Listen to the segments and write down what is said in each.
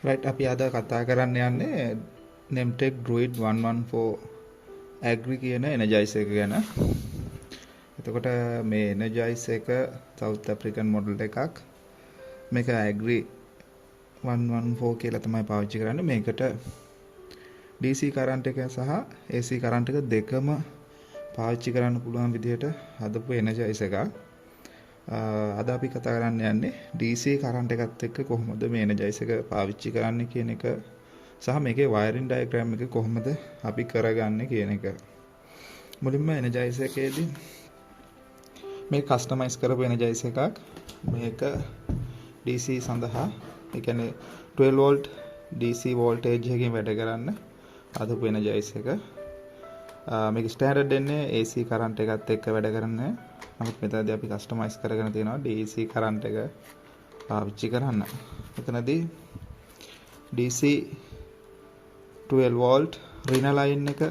Right, අපි අද කතා කරන්න යන්නේ Nemtek Druid 114 Agri කියන එනර්ජයිසර් එක ගැන. එතකොට මේ එනර්ජයිසර් එක සවුත් ඇෆ්‍රිකන් මොඩල් එකක්. මේක Agri 114 කියලා තමයි පාවිච්චි කරන්නේ. මේකට DC current එක සහ AC current එක දෙකම පාවිච්චි කරන්න පුළුවන් විදිහට හදපු එනර්ජයිසර් එකක්. අද අපි කතා කරන්න යන්නේ DC current එකත් එක්ක කොහොමද මේ එනර්ජයිසර් එක පාවිච්චි කරන්නේ කියන එක සහ මේකේ වයරින් ඩයග්‍රෑම් එක කොහොමද අපි කරගන්නේ කියන එක. මුලින්ම එනර්ජයිසර් එකේදී මේ කස්ටමයිස් කරපු එනර්ජයිසර් එකක්. මේක DC සඳහා, ඒ කියන්නේ 12 volt DC voltage එකකින් වැඩ කරන්න හදපු එනර්ජයිසර් එක. මේක ස්ටෑන්ඩඩ් එන්නේ AC current එකත් එක්ක වැඩ කරන්නේ. නමුත් මෙතනදී අපි කස්ටමයිස් කරගෙන තියෙනවා DC current එක පාවිච්චි කරන්න. මෙතනදී DC 12 volt ඍණ ලයින් එක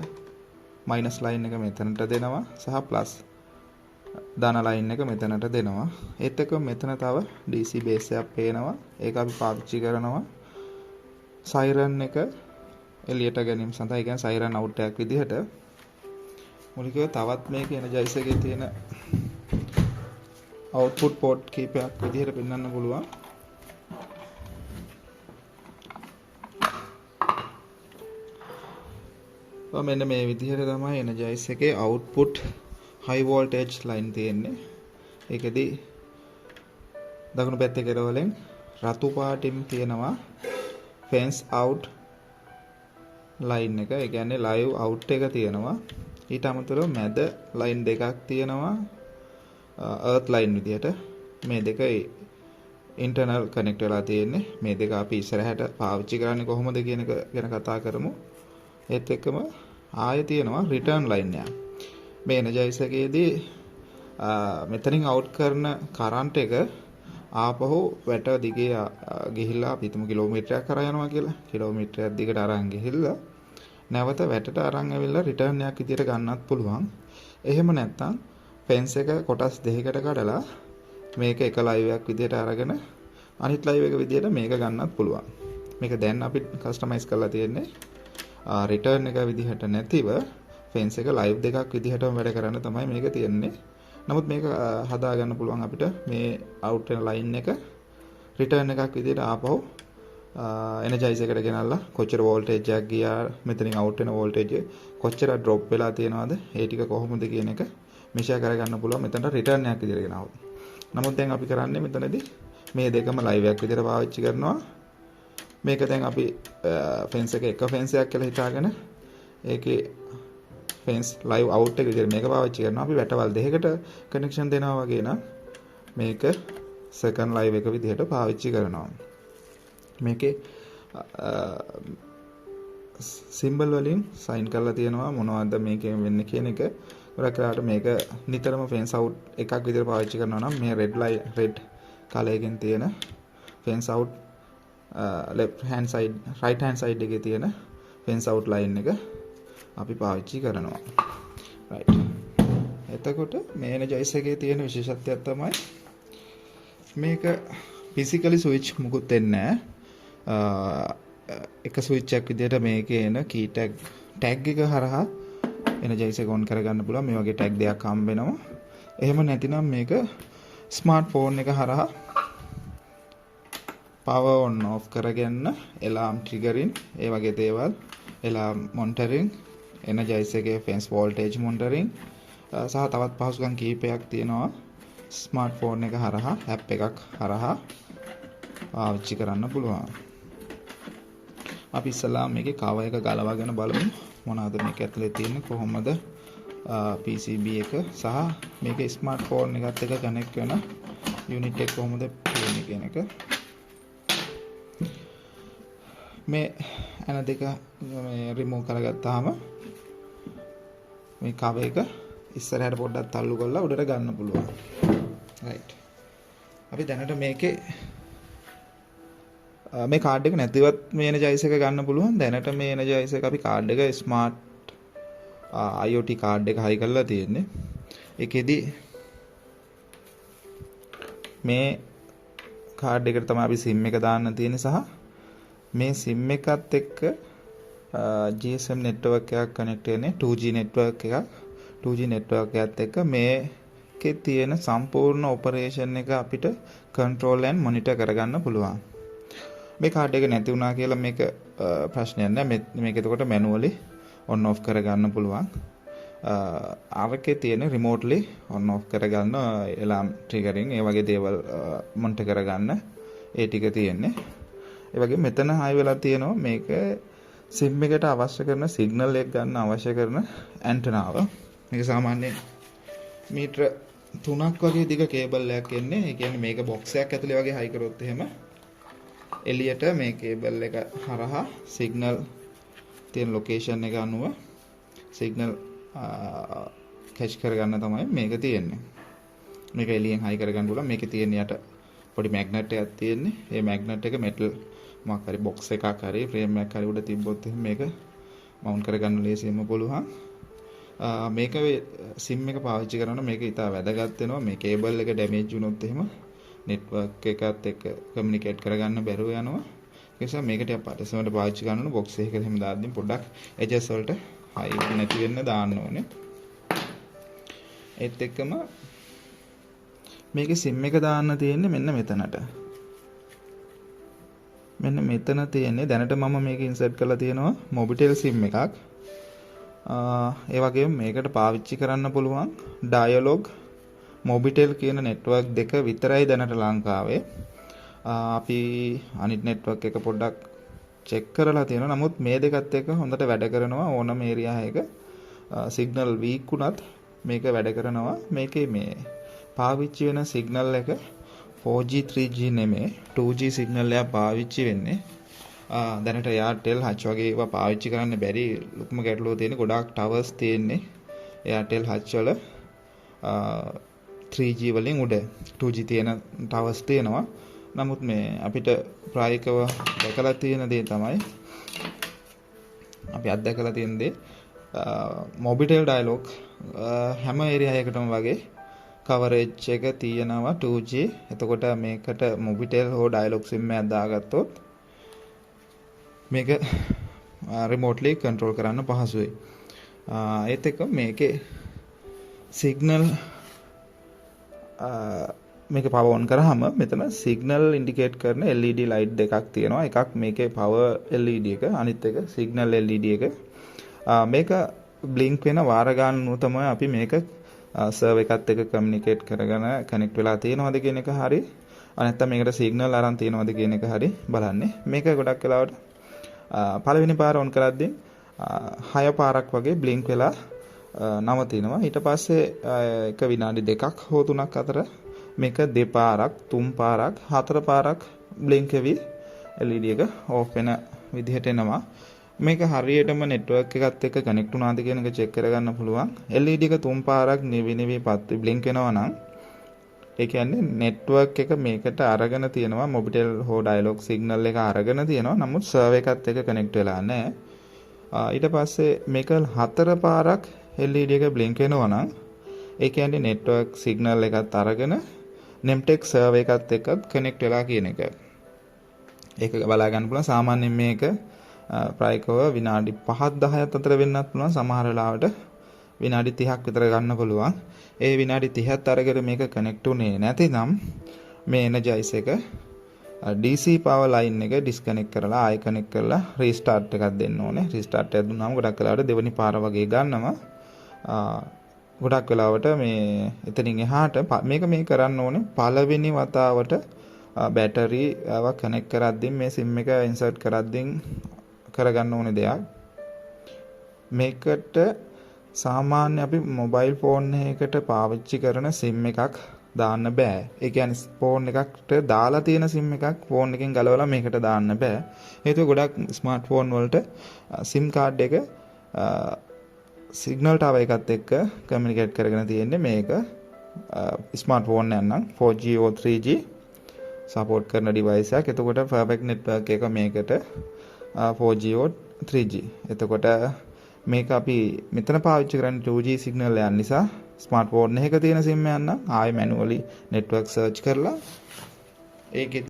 මයිනස් ලයින් එක මෙතනට දෙනවා සහ ප්ලස් ධන ලයින් එක මෙතනට දෙනවා. ඒත් එක්කම මෙතන තව DC base එකක් පේනවා. ඒක අපි පාවිච්චි කරනවා සයිරන් එක එළියට ගැනීම සඳහා, ඒ කියන්නේ සයිරන් අවුට් එකක් විදිහට. මූලිකව තවත් මේක එනර්ජයිසර් එකේ තියෙන අවුට්පුට් පෝට් කීපයක් විදිහට පෙන්වන්න පුළුවන්. ඔව්, මෙන්න මේ විදිහට තමයි එනර්ජයිසර් එකේ අවුට්පුට් හයි වෝල්ටේජ් ලයින් තියෙන්නේ. ඒකෙදි දකුණු පැත්තේ කෙළවරෙන් රතු පාටින් තියෙනවා ෆෙන්ස් අවුට් ලයින් එක, ඒ කියන්නේ ලයිව් අවුට් එක තියෙනවා. ඊට අමතරව මැද ලයින් දෙකක් තියෙනවා අර්ත් ලයින් විදිහට. මේ දෙක ඉන්ටර්නල් කනෙක්ට් වෙලා තියෙන්නේ. මේ දෙක අපි ඉස්සරහට පාවිච්චි කරන්නේ කොහොමද කියන එක ගැන කතා කරමු. ඒත් එක්කම ආයෙ තියෙනවා රිටර්න් ලයින් එක. මේ එනර්ජයිසර් එකේදී මෙතනින් අවුට් කරන කරන්ට් එක ආපහු වැට දිගේ ගිහිල්ලා අපි හිතමු කිලෝමීටරයක් කරා යනවා කියලා. කිලෝමීටරයක් දිගට අරන් ගිහිල්ලා නැවත වැටට අරන් ඇවිල්ලා රිටර්න් එකක් විදියට ගන්නත් පුළුවන්. එහෙම නැත්නම් ෆෙන්ස් එක කොටස් දෙකකට කඩලා මේක එක ලයිව් එකක් විදියට අරගෙන අනිත් ලයිව් එක විදියට මේක ගන්නත් පුළුවන්. මේක දැන් අපි කස්ටමයිස් කරලා තියෙන්නේ රිටර්න් එක විදිහට නැතිව ෆෙන්ස් එක ලයිව් දෙකක් විදිහටම වැඩ කරන්න තමයි මේක තියෙන්නේ. නමුත් මේක හදා ගන්න පුළුවන් අපිට මේ අවුට් වෙන ලයින් එක රිටර්න් එකක් විදිහට ආපහු එනර්ජයිසර් එකට ගෙනල්ලා කොච්චර වෝල්ටේජ් එකක් ගියා, මෙතනින් අවුට් වෙන වෝල්ටේජ් එක කොච්චර ඩ්‍රොප් වෙලා තියෙනවද, ඒ ටික කොහොමද කියන එක මෙෂර් කරගන්න පුළුවන් මෙතනට රිටර්න් එකක් විදිහට ගෙනාවොත්. නමුත් දැන් අපි කරන්නේ මෙතනදී මේ දෙකම ලයිව් එකක් විදිහට පාවිච්චි කරනවා. මේක දැන් අපි ෆෙන්ස් එක එක ෆෙන්ස් එකක් කියලා හිතාගෙන ඒකේ ෆෙන්ස් ලයිව් අවුට් එක විදිහට මේක පාවිච්චි කරනවා. අපි වැටවල් දෙකකට කනෙක්ෂන් දෙනවා වගේ නම් මේක සෙකන්ඩ් ලයිව් එක විදිහට පාවිච්චි කරනවා. මේකේ සිම්බල් වලින් සයින් කරලා තියෙනවා මොනවද මේකෙන් වෙන්නේ කියන එක. ගොඩක් වෙලාවට මේක නිතරම ෆෙන්ස් අවුට් එකක් විදිහට පාවිච්චි කරනවා නම් මේ රෙඩ් ලයි රෙඩ් කලර් එකෙන් තියෙන fence out left hand side right hand side එකේ තියෙන ෆෙන්ස් අවුට් ලයින් එක අපි පාවිච්චි කරනවා. රයිට්. එතකොට මේ එනර්ජයිසර් එකේ තියෙන විශේෂත්වයක් තමයි මේක ෆිසිකලි ස්විච් මුකුත් වෙන්නේ නෑ. එක ස්විච් එකක් විදිහට මේකේ එන කී ටැග් එක හරහා එනර්ජයිසර් එක ඔන් කරගන්න පුළුවන්. මේ වගේ ටැග් දෙකක් හම්බ වෙනවා. එහෙම නැතිනම් මේක ස්මාර්ට්ෆෝන් එක හරහා පවර් ඔන් ඔෆ් කරගන්න, ඇලාම් ට්‍රිගරින්, ඒ වගේ දේවල්, ඇලාම් මොනිටරින්, එනර්ජයිසර් එකේ ෆෙන්ස් වෝල්ටේජ් මොනිටරින්, සහ තවත් පහසුකම් කිහිපයක් තියෙනවා ස්මාර්ට්ෆෝන් එක හරහා, ඇප් එකක් හරහා පාවිච්චි කරන්න පුළුවන්. අපි ඉස්සෙල්ලාම මේකේ කවර් එක ගලවගෙන බලමු මොනවද මේක ඇතුලේ තියෙන්නේ, කොහොමද, PCB එක සහ මේකේ ස්මාර්ට්ෆෝන් එකත් එක්ක කනෙක්ට් වෙන යුනිට් එක කොහොමද තියෙන්නේ කියන එක. මේ ඇන දෙක මේ රිමූව් කරගත්තාම මේ කවර් එක ඉස්සරහට පොඩ්ඩක් තල්ලු කරලා උඩට ගන්න පුළුවන්. රයිට්. අපි දැනට මේකේ මේ කාඩ් එක නැතිවත් මේ එනර්ජයිසර් එක ගන්න පුළුවන්. දැනට මේ එනර්ජයිසර් එක අපි කාඩ් එක ස්මාර්ට් IoT card එක හයි කරලා තියෙන්නේ. ඒකෙදි මේ කාඩ් එකට තමයි අපි සිම් එක දාන්න තියෙන්නේ සහ මේ සිම් එකත් එක්ක GSM network එකක් කනෙක්ට් වෙන්නේ 2G network එකක්. 2G network එකත් එක්ක මේකේ තියෙන සම්පූර්ණ ඔපරේෂන් එක අපිට කන්ට්‍රෝල් ඇන්ඩ් මොනිටර් කරගන්න පුළුවන්. මේ කාඩ් එක නැති වුණා කියලා මේක ප්‍රශ්නයක් නෑ. මේක එතකොට මැනුවලි ඔන් ඔෆ් කරගන්න පුළුවන්. අරකේ තියෙන රිමෝට්ලි ඔන් ඔෆ් කරගන්න, එලාම් ට්‍රිගරින් ඒ වගේ දේවල් මොනිටර් කරගන්න ඒ ටික තියෙන්නේ. ඒ වගේම මෙතන හයි වෙලා තියෙනවා මේක සිම් එකට අවශ්‍ය කරන සිග්නල් එක ගන්න අවශ්‍ය කරන ඇන්ටනාව. මේක සාමාන්‍යයෙන් මීටර 3ක් වගේ දිග කේබල් එකක් එන්නේ. ඒ කියන්නේ මේක බොක්ස් එකක් ඇතුලේ වගේ හයි කරොත් එහෙම එළියට මේ කේබල් එක හරහා සිග්නල් තියෙන ලොකේෂන් එක අනුව සිග්නල් කැච් කරගන්න තමයි මේක තියෙන්නේ. මේක එළියෙන් හයි කරගන්න පුළුවන්. මේකේ තියෙන යට පොඩි මැග්නට් එකක් තියෙන්නේ. ඒ මැග්නට් එක මෙටල් මොකක් හරි බොක්ස් එකක් හරි ෆ්‍රේම් එකක් හරි උඩ තිබ්බොත් එහෙම මේක මවුන්ට් කරගන්න ලේසියෙන්ම පුළුවන්. මේක සිම් එක පාවිච්චි කරනවා මේක ඉතා වැදගත් වෙනවා. මේ කේබල් එක ඩැමේජ් වුණොත් එහෙම නෙට්වර්ක් එකත් එක්ක කමියුනිකේට් කරගන්න බැරුව යනවා. ඒ නිසා මේක ටිකක් පරිස්සමට පාවිච්චි කරන්න ඕන. බොක්ස් එකක එහෙම දාද්දී පොඩ්ඩක් එජස් වලට හයි නැති වෙන්න දාන්න ඕනේ. ඒත් එක්කම මේකේ සිම් එක දාන්න තියෙන්නේ මෙන්න මෙතනට. මෙන්න මෙතන තියෙන්නේ දැනට මම මේක ඉන්සර්ට් කරලා තියෙනවා Mobitel sim එකක්. ඒ වගේම මේකට පාවිච්චි කරන්න පුළුවන් Dialog Mobitel කියන නෙට්වර්ක් දෙක විතරයි දැනට ලංකාවේ. අපි අනිත් නෙට්වර්ක් එක පොඩ්ඩක් චෙක් කරලා තියෙනවා. නමුත් මේ දෙකත් එක්ක හොඳට වැඩ කරනවා. ඕනම ඒරියා එකක සිග්නල් වීක් වුණත් මේක වැඩ කරනවා. මේකේ මේ පාවිච්චි වෙන සිග්නල් එක 4G 3G නෙමෙයි 2G signal එකක් පාවිච්චි වෙන්නේ. දැනට Airtel Hutch වගේ ඒවා පාවිච්චි කරන්න බැරි ලොකුම ගැටලුව තියෙන්නේ ගොඩාක් ටවර්ස් තියෙන්නේ Airtel Hutch වල 3G වලින් උඩ 2G තියෙන ටවර්ස් තියෙනවා. නමුත් මේ අපිට ප්‍රායෝගිකව දැකලා තියෙන දේ තමයි අපි අත්දැකලා තියෙන දේ Mobitel Dialog හැම ඒරියා එකකටම වගේ කවරේජ් එක තියෙනවා 2G. එතකොට මේකට Mobitel හෝ Dialog sim එකක් දාගත්තොත් මේක රිමෝට්ලි කන්ට්‍රෝල් කරන්න පහසුයි. ඒත් එක්ක මේකේ සිග්නල් මේක පවර් ඔන් කරාම මෙතන සිග්නල් ඉන්ඩිකේට් කරන LED light දෙකක් තියෙනවා. එකක් මේකේ පවර් LED එක, අනිත් එක සිග්නල් LED එක. මේක බ්ලින්ක් වෙන වාර ගන්න තමයි අපි මේක සර්වර් එකත් එක්ක කමියුනිකේට් කරගෙන කනෙක්ට් වෙලා තියෙනවද කියන එක හරි, නැත්නම් මේකට සිග්නල් අරන් තියෙනවද කියන එක හරි බලන්නේ. මේක ගොඩක් වෙලාවට පළවෙනි පාර ඔන් කරද්දී 6 පාරක් වගේ බ්ලින්ක් වෙලා නවතිනවා. ඊට පස්සේ එක විනාඩි 2ක් හෝ 3ක් අතර මේක දෙපාරක්, තුන් පාරක්, හතර පාරක් බ්ලින්ක් වෙවි LED එක ඕෆ් වෙන විදිහට එනවා. මේක හරියටම නෙට්වර්ක් එකත් එක්ක කනෙක්ට් වුණාද කියන එක චෙක් කරගන්න පුළුවන්. LED එක තුන් පාරක් නිවි නිවි පත් බ්ලින්ක් වෙනවා නම් ඒ කියන්නේ නෙට්වර්ක් එක මේකට අරගෙන තියෙනවා, Mobitel හෝ Dialog signal එක අරගෙන තියෙනවා. නමුත් සර්වර් එකත් එක්ක කනෙක්ට් වෙලා නැහැ. ඊට පස්සේ මේක හතර පාරක් LED එක බ්ලින්ක් වෙනවා නම් ඒ කියන්නේ නෙට්වර්ක් සිග්නල් එකත් අරගෙන Nemtek server එකත් එක්කත් කනෙක්ට් වෙලා කියන එක. ඒක බලා ගන්න පුළුවන්. සාමාන්‍යයෙන් මේක ප්‍රායෝගිකව විනාඩි 5ක් 10ක් අතර වෙන්නත් පුළුවන්. සමහර වෙලාවට විනාඩි 30ක් විතර ගන්න පුළුවන්. ඒ විනාඩි 30ත් අරගෙන මේක කනෙක්ට් උනේ නැතිනම් මේ එනර්ජයිස් එක DC power line එක ඩිස්කනෙක්ට් කරලා ආයෙ කනෙක්ට් කරලා රීස්ටාර්ට් එකක් දෙන්න ඕනේ. රීස්ටාර්ට් එකක් දුන්නාම ගොඩක් වෙලාවට දෙවෙනි පාර වගේ ගන්නවා. ගොඩක් වෙලාවට මේ එතනින් එහාට මේක මේ කරන්න ඕනේ පළවෙනි වතාවට බැටරි ආව කනෙක්ට් කරද්දී මේ සිම් එක ඉන්සර්ට් කරද්දී කරගන්න ඕනේ දෙයක්. මේකට සාමාන්‍ය අපි මොබයිල් ෆෝන් එකකට පාවිච්චි කරන සිම් එකක් දාන්න බෑ. ඒ කියන්නේ ෆෝන් එකකට දාලා තියෙන සිම් එකක් ෆෝන් එකෙන් ගලවලා මේකට දාන්න බෑ. හේතුව ගොඩක් ස්මාර්ට් ෆෝන් වලට සිම් කාඩ් එක සිග්නල් ටවර් එකත් එක්ක කමියුනිකේට් කරගෙන තියෙන්නේ. මේක ස්මාර්ට් ෆෝන් එකක් නම් 4G or 3G support කරන ඩිවයිස් එකක්. එතකොට පර්ෆෙක්ට් නෙට්වර්ක් එක මේකට 4G or 3G. එතකොට මේක අපි මෙතන පාවිච්චි කරන්නේ 2G signal එකක් නිසා ස්මාර්ට් ෆෝන් එකක තියෙන සිම් එකක් නම් ආයෙ මැනුවලි නෙට්වර්ක් සර්ච් කරලා ඒකේ